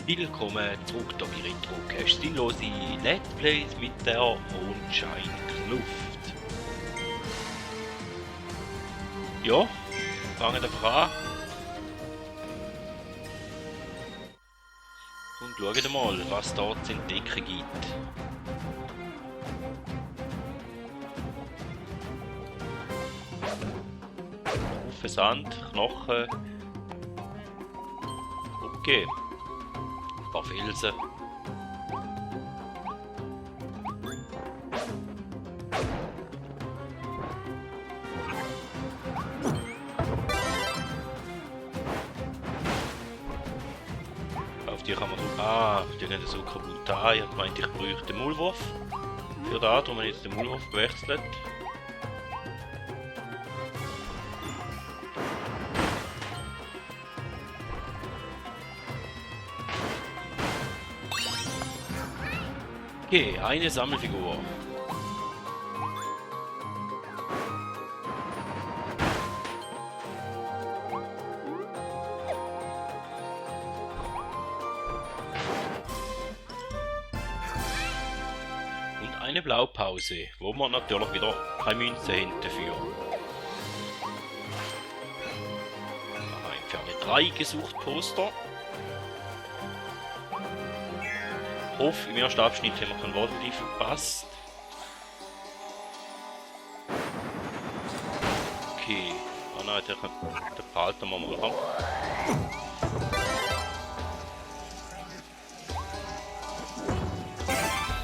Willkommen zurück hier bei Retrocast. Stilllose Let's Plays mit der Mondscheinkluft. Ja, fangen einfach an. Und schauen mal, was dort zu entdecken gibt. Haufen Sand, Knochen. Okay. Ein paar Felsen. Auf die kann man so... Ah, die gehen so kaputt an. Ich meinte, ich bräuchte den Maulwurf. Für da, darum habe ich jetzt den Maulwurf gewechselt. Okay, eine Sammelfigur. Und eine Blaupause, wo man natürlich wieder keine Münze hinterführen. Entferne 3 gesucht Poster. Hoff, im ersten Abschnitt haben wir keinen Waddle verpasst. Okay. Oh nein, den behalten wir mal.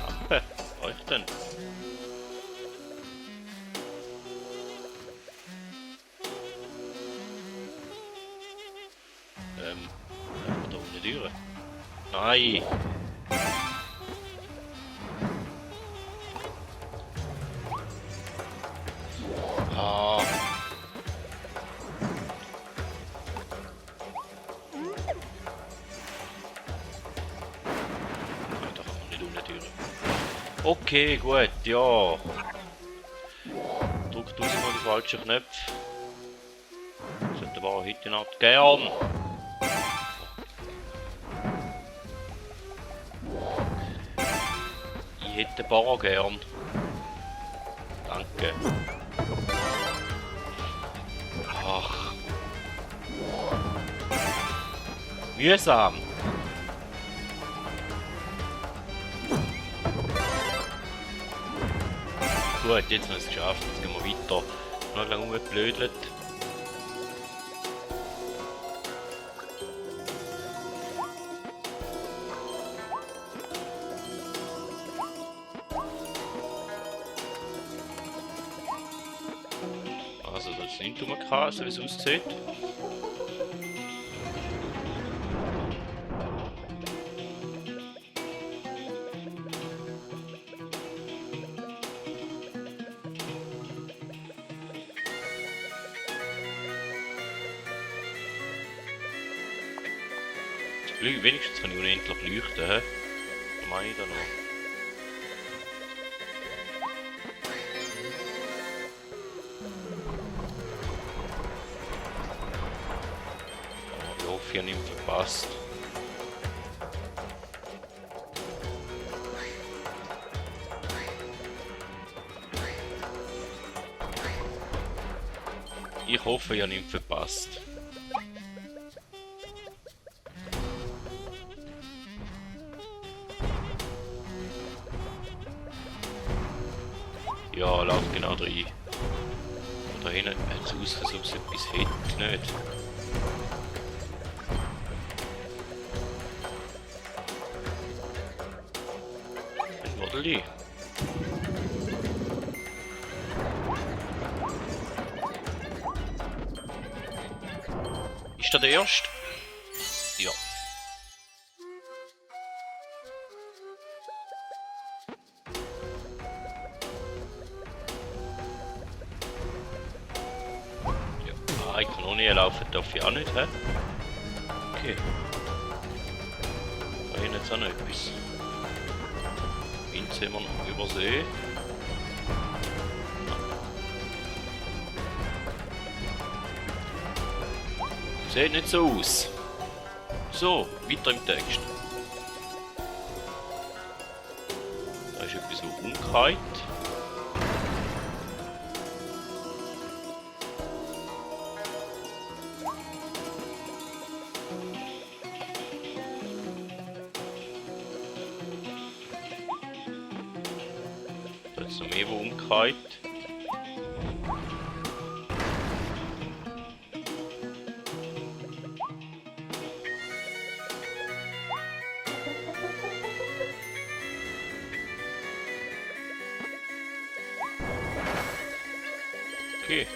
Lampe, leuchten. Da ohne Türe. Nein! Okay, gut, ja. Drückt uns mal die falschen Knöpfe. Sollte aber heute Nacht gern. Ich hätte Bar gern. Danke. Ach. Mühsam. Gut, jetzt haben wir es geschafft. Jetzt gehen wir weiter. Noch lange rumgeblödelt. Also das sind wir krass, wie es aussieht. Wenigstens kann ich unendlich leuchten, hä? Was meine ich da noch? Oh, ich hoffe, ich habe nichts verpasst. Ich hoffe, ich habe nichts verpasst. Ja, läuft genau rein. Da hinten hat es aus, als ob es etwas hätte, nicht? Ein Waddeli. Ist da der erste? Ja. Ich kann auch nicht laufen, darf ich auch nicht, hä? Okay. Da hinten jetzt auch noch etwas. Minze haben wir noch übersehen. Sieht nicht so aus. So, weiter im Text. Da ist etwas, was umgeht. Da ist noch mehr, was umgeht. Okay.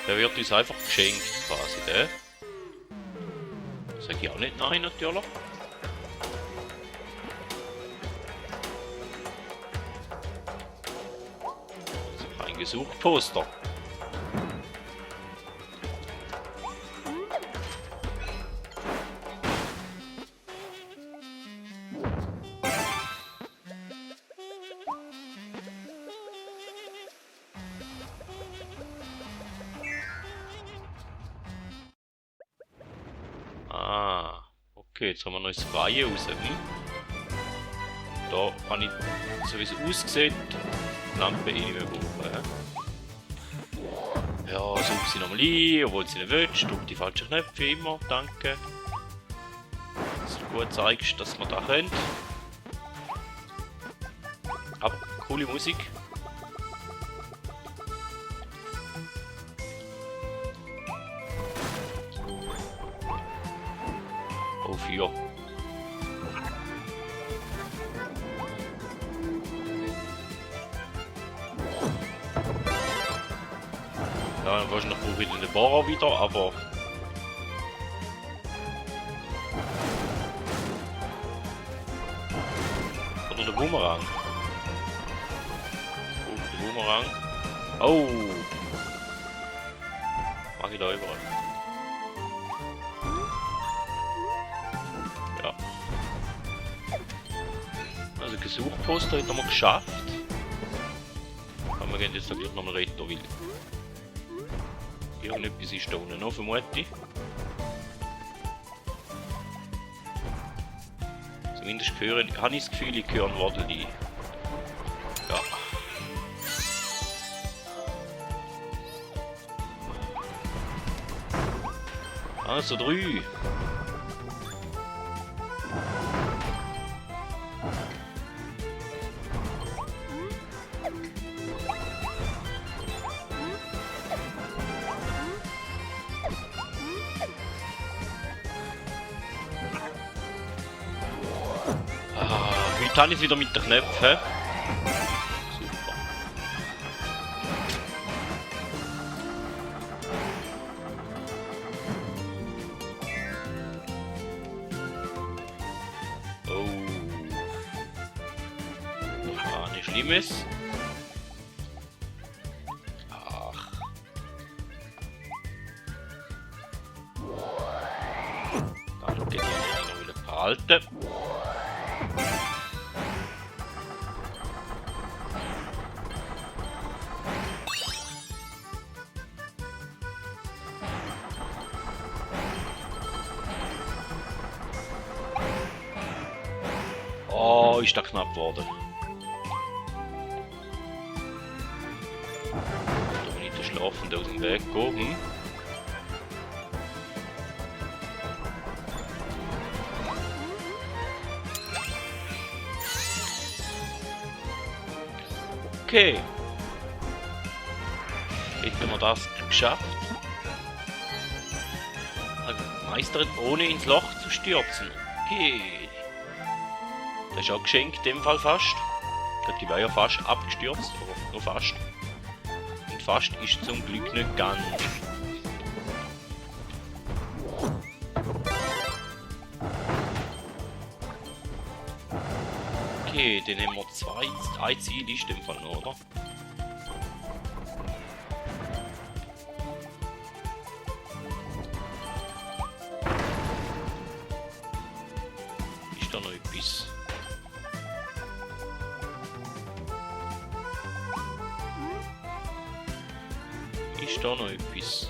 Der wird uns einfach geschenkt, quasi, der. Sag ich auch nicht nein, natürlich. Also ein Gesuchposter. Ah, okay, jetzt haben wir noch das Freie raus. Da kann ich, so wie es aussieht, die Lampe eh nicht mehr brauchen. Ja, such sie nochmal ein, obwohl sie nicht willst. Drück die falschen Knöpfe immer, danke. Dass du gut zeigst, dass wir da können. Aber coole Musik. Oh, 4. Ja, wahrscheinlich brauche ich den Bohrer wieder, aber... Oder den Boomerang. Oh, den Boomerang. Oh! Mach ich da überall. Ja. Also Gesuchposter haben wir geschafft. Aber wir gehen jetzt da gleich nochmal retten, weil... Irgendetwas ist da unten noch, vermute ich. Zumindest habe ich das Gefühl, ich höre ein Waddel ein. Ja. Also 3. Heute habe ich es wieder mit den Knöpfen. Super. Oh. Das war nicht Schlimmes. Ach. Danke, die habe ich noch wieder behalten. Oh, ist da knapp geworden. Da will ich den Schlafenden aus dem Weg gehen. Okay. Hätten wir das geschafft. Meisterin ohne ins Loch zu stürzen. Okay. Das ist auch geschenkt, in dem Fall fast. Ich glaube, die war ja fast abgestürzt, aber nur fast. Und fast ist zum Glück nicht ganz. Okay, dann haben wir ein Ziel ist in dem Fall noch, oder? Ist da noch etwas? Ist da noch etwas?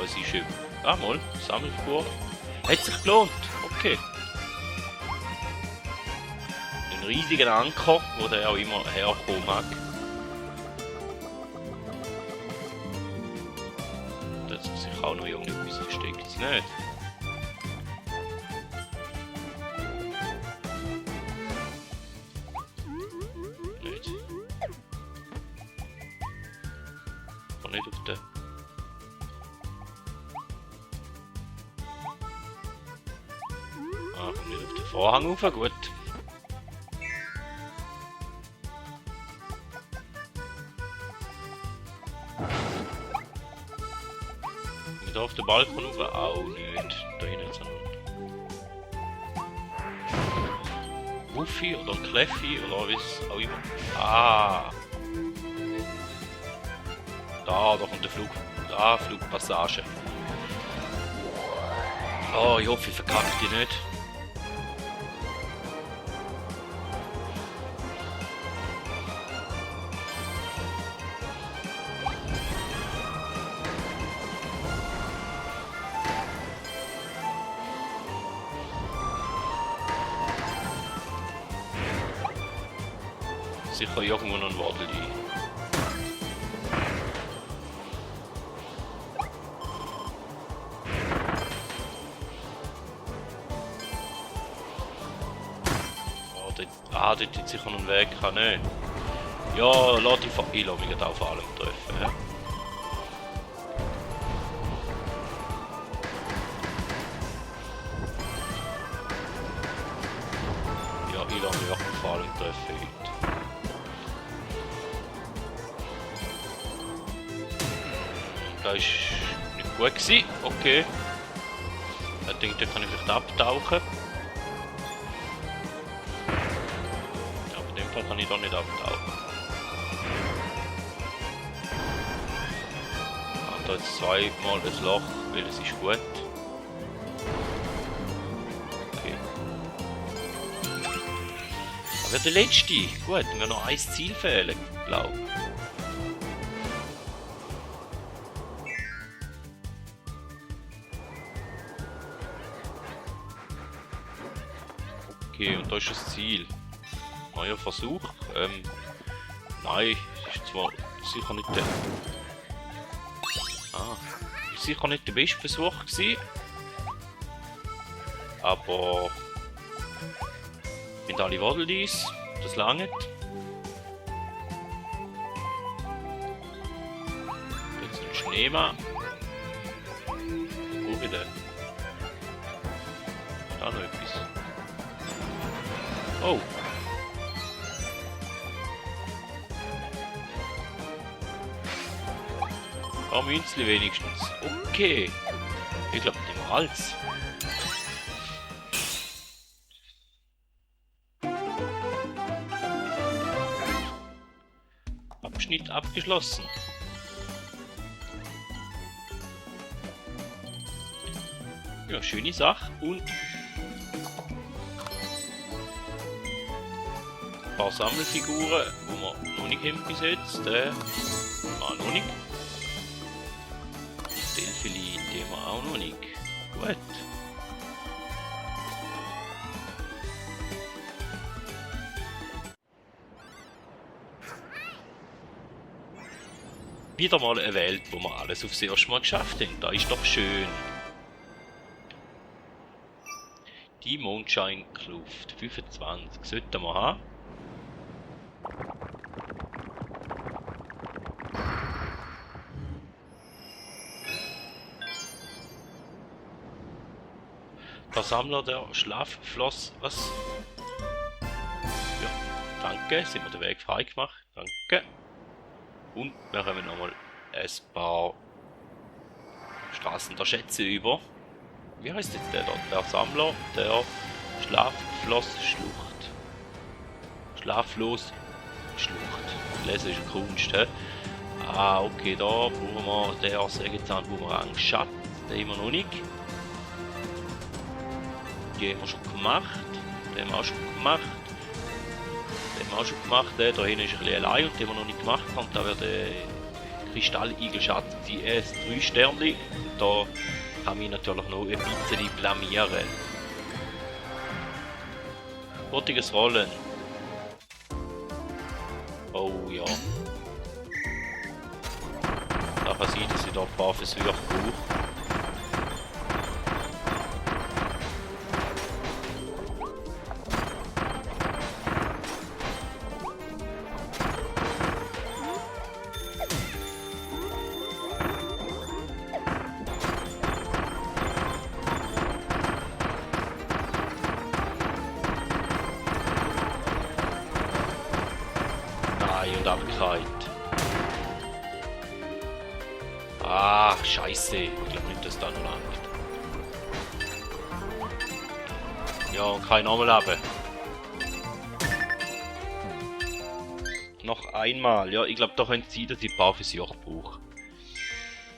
es ist eben... Ah, mal, Sammelfigur. Hat sich gelohnt. Okay. Ein riesiger Anker, wo der auch immer herkommen mag. Da hat sich auch noch irgendetwas versteckt. Nicht? Nicht. Aber nicht auf den... Ah, nicht auf den Vorhang rauf, gut. Nicht auf den Balkon rauf, auch nicht. Da hinten ist er noch. Wuffi oder Kleffi oder wie es auch immer. Ah! Da kommt der Flug. Da, Flugpassage. Oh, ich hoffe, ich verkacke die nicht. Sicher irgendwo noch ein Wadel ein. Dort hat sicher noch einen Weg, kann nicht. Ja, lass die ich lass mich auf allem treffen. Ja. Ja, ich lass mich auch auf allem treffen heute. Das war nicht gut gewesen. Okay. Ich denke, da kann ich vielleicht abtauchen. Kann ich doch nicht abtauchen. Da jetzt zweimal das Loch, weil es ist gut. Okay. Aber der letzte. Gut, wir noch ein Ziel fehlen, glaube ich. Okay, und da ist das Ziel. Neuer Versuch. Nein, ist zwar sicher nicht der. Ist sicher nicht der beste Versuch gewesen. Aber mit alle Waddle-Dies, das langt. Jetzt ein Schneemann. Wo wieder? Ist da noch etwas? Oh! Ein Münzli wenigstens. Okay. Ich glaube nicht mehr als. Abschnitt abgeschlossen. Ja, schöne Sache. Und ein paar Sammelfiguren, wo wir noch nicht haben bis jetzt. Noch nicht. Delphili, den wir auch noch nicht. Gut. Wieder mal eine Welt, wo wir alles aufs erste Mal geschafft haben. Da ist doch schön. Die Mondscheinkluft 25 sollten wir haben. Der Sammler der Schlaffloss, was? Ja, danke, sind wir den Weg frei gemacht, danke. Und wir haben nochmal ein paar Straßen der Schätze über. Wie heißt jetzt der dort? Der Sammler der Schlaffloss-Schlucht. Schlaflos Schlucht. Lesen ist eine Kunst, he? Ah, okay, da brauchen wir den Sägezahn-Bumerang Schatz, den haben wir noch nicht. Die haben wir schon gemacht. Den haben wir auch schon gemacht. Den haben wir auch schon gemacht. Da hinten ist ein bisschen allein und den wir noch nicht gemacht haben. Da wird Kristalligel-Schatz, die 3 Sternchen. Da kann ich natürlich noch ein bisschen blamieren. Hurtiges Rollen. Oh ja. Da kann sein, dass ich da ein paar Versuche brauche. Und abgekalt. Ah, scheiße. Ich glaube nicht, dass das noch langt. Ja, und kein Namenleben. Noch einmal. Ja, ich glaube, da könnte es sein, dass ich ein paar Versuche brauche.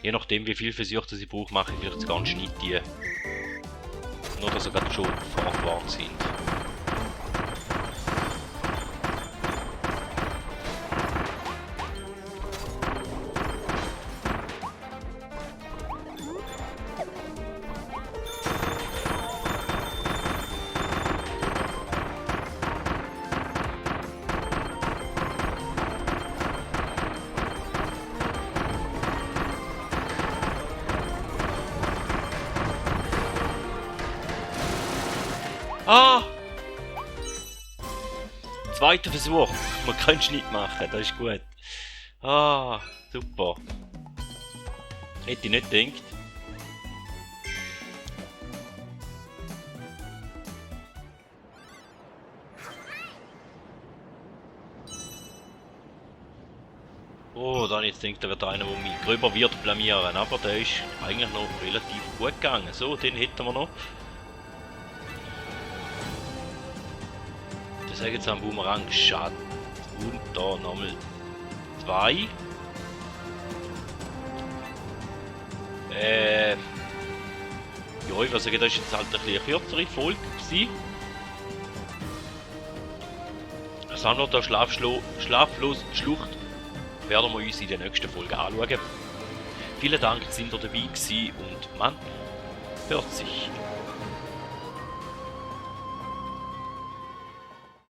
Je nachdem, wie viel Versuche ich brauche, mache ich vielleicht ganz nicht die. Nur, dass sie gerade schon vorgewarnt sind. Ah! Zweiter Versuch. Man kann Schnitt machen, das ist gut. Ah, super. Hätte ich nicht gedacht. Oh, dann jetzt denkt da wird einer, der mich gröber wird blamieren, aber der ist eigentlich noch relativ gut gegangen. So, den hätten wir noch. Ich sage jetzt am Boomerang Schatz. Und da nochmal 2. Ja, ich würde sagen, das ist jetzt halt ein bisschen eine kürzere Folge gewesen. Sandor der schlaflose Schlucht werden wir uns in der nächsten Folge anschauen. Vielen Dank, dass ihr dabei gewesen und man hört sich.